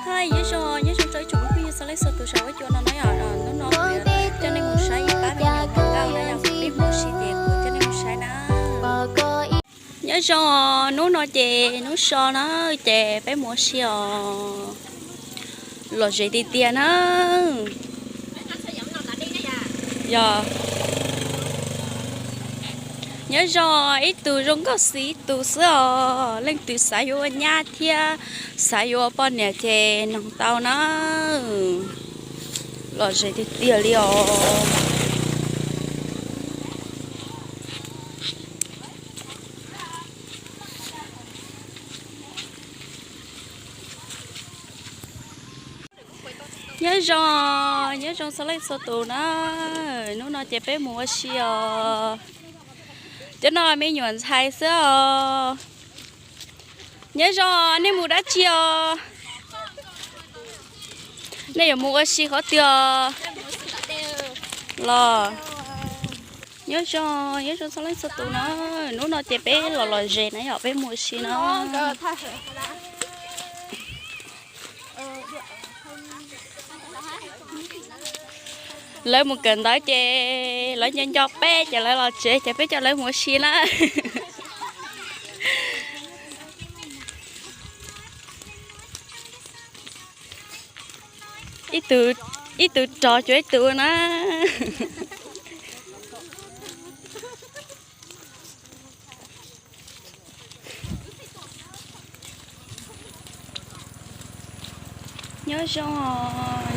Hi, nyob zoo, nyob zoo rau ib tsoom phooj ywg txhua leej txhua tus saum huab cua no na yom. Hnub no kuv coj nej mus saib ib pab me nyuam nkauj na yom, peb mus ua si ces kuv coj nej mus saib na. Nyob zoo, hnub no ces hnub so na, ces peb mus ua si os. Lom zem tiag tiag na. Yog, nyob zoo, ib tug zoo nkauj xwb ib tug xwb os. Leej twg xav yuav ua nyab thiab xav yuav ua poj niam ces noog tau na. Lom zem tiag tiag li os. Nyob zoo, nyob zoo txhua leej txhua tus na. Hnub no ces peb mus ua si os. Cov no me nyuam ntxhais xwb os. Nyob zoo, nej mus dab tsi os? Nej yuav mus ua si qhov twg os? Los, nyob zoo, nyob zoo txhua leej txhua tus na. Hnub no ces peb los lom zem na yom, peb mus ua si na. Lawv mus kawm ntawv ces lawv nco nco peb ces lawv los tsev ces peb coj lawv mus ua si na. Ib tug, ib tug rog cuag ib tug na. Nyob zoo,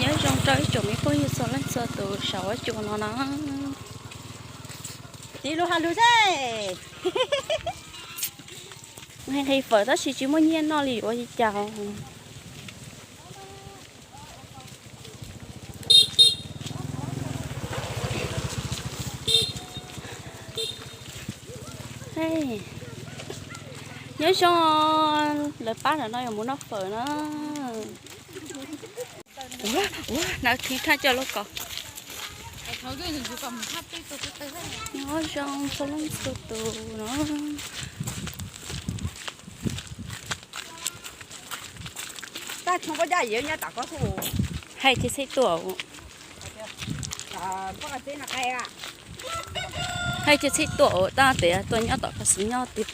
nyob zoo rau ib tsoom me phooj ywg txhua leej txhua tus saum huab cua no na. Tiv lus has lus xwb. Nqhis nqhis fawm tab sis tsis muaj nyiaj noj li yuav li cas. Nyob zoo, lawv pab ntawm no yuav mus noj fawm na. Ua, ua, hnav thib thaj coj lub kaus. Nyob zoo txhua leej txhua tus no. Hais tsis txhij tuaj. Hais tsis txhij tuaj, tab tes tuaj nyob tom ko xwb nyob tiag.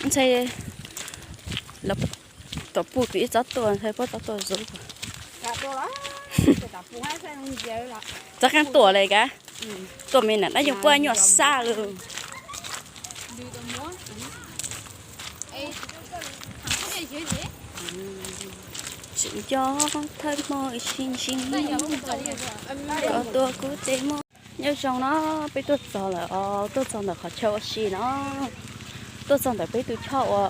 Ntshai lawv tom puj kwv ib txob tuaj, ntshai puab txob tuaj zuv. Txob qeej tuaj li kav, tuaj me nam dab yoog puab nyuaj sab lawm. Tsis nco thawj hmo ib sij ntsis, koj tuaj kuv tsev muaj. Nyob zoo no, peb tuaj txog lawm os, tuaj txog ntawm qhov chaw ua si no. Tuaj txog ntawm peb tus choj ua,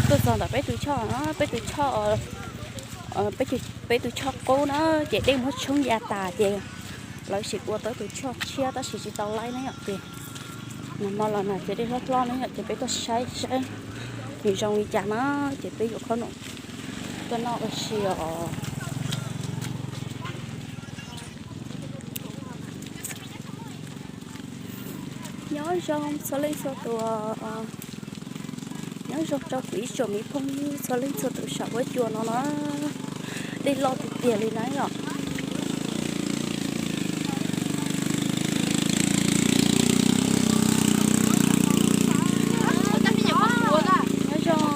tuaj txog ntawm peb tus choj no, peb tus choj, peb tus choj qub na, ces dej muab tshoob ya tas ces lawv sim ua tau tus choj tshiab tab sis tsis tau laib na yom ces nag hmo los nag ces dej hlob hlob na yom ces peb tuaj saib saib nws zoo li cas na, ces peb yuav khob noom tuaj noj ua si os. Nyob zoo txhua leej txhua tus, nyob zoo rau kuv ib tsoom me phooj ywg txhua leej txhua tus saum huab cua no na. Dej loj tiag tiag li na yom. Nyob zoo.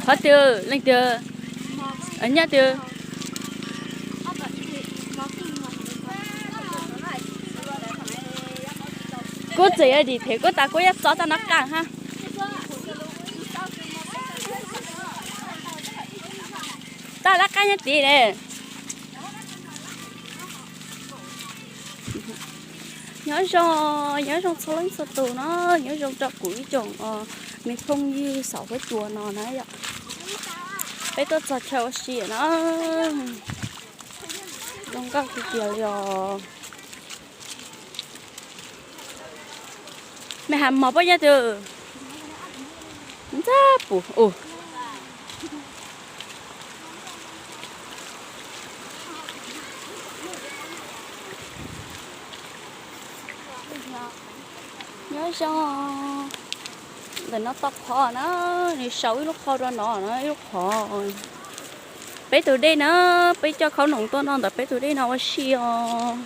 Qhov twg leej twg? Nyob twg? Kuv txawm yuav dim them kuv tas kuv yuav txov tau nov qab hab. Tau lab qab nyob tid le. Nyob zoo, nyob zoo txhua leej txhua tus no, nyob zoo rau kuv ib tsoom me phooj ywg saum huab cua no na yom. Peb tuaj txog chaw ua si no, zoo nkauj tiag tiag li os. Me has mos puab nyob twg? Ntxab pum u. Nyob zoo, ntawm no tau qhov na, nws sau ib lub qhov rau no na, ib lub qhov. Peb tus dej na, peb coj khaub noom tuaj noj ntawm peb tus dej no ua si os.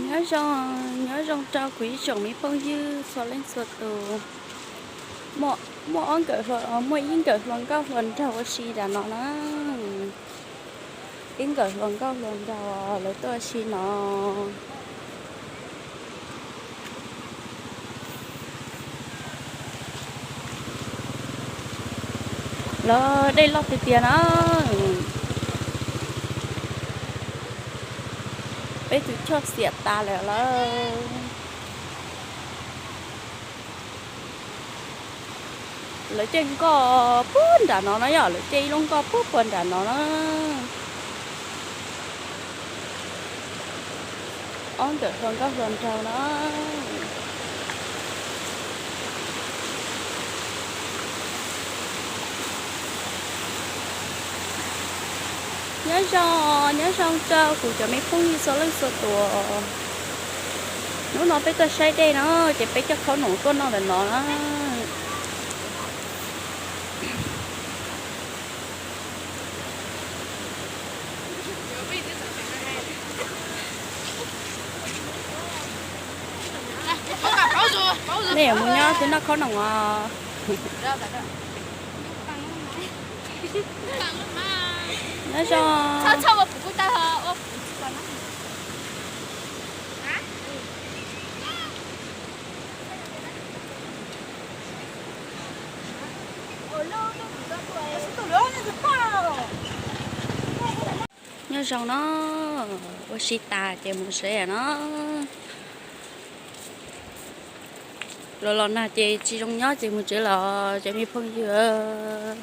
Nyob zoo, nyob zoo rau kuv ib tsoom me phooj ywg txhua leej txhua tus. Muaj ob nkawm, muaj ib nkawm hluas nkauj hluas nraug ua si nram no na. Ib nkawm hluas nkauj hluas nraug lawv tuaj ua si no. Los dej loj tiag tiag na. Peb tus choj xiam tas lawm lawm. Lawv caij nkoj puag nram no na yom, lawv caij ib lub nkoj puag puag nram no na. Ob nkawm hluas nkauj hluas nraug na. Nyob zoo, nyob zoo rau kuv cov me phooj ywg txhua leej txhua tus. Hnub no peb tuaj saib dej no, ces peb coj khaub noom tuaj noj ntawm no na. Nej yuav mus nyob twg noj khaub noom os? Nyob zoo. Nyob zoo no, ua si tas ces mus tsev no. Los los nag ces tsis zoo nyob ces mus tsev los cov me phooj ywg.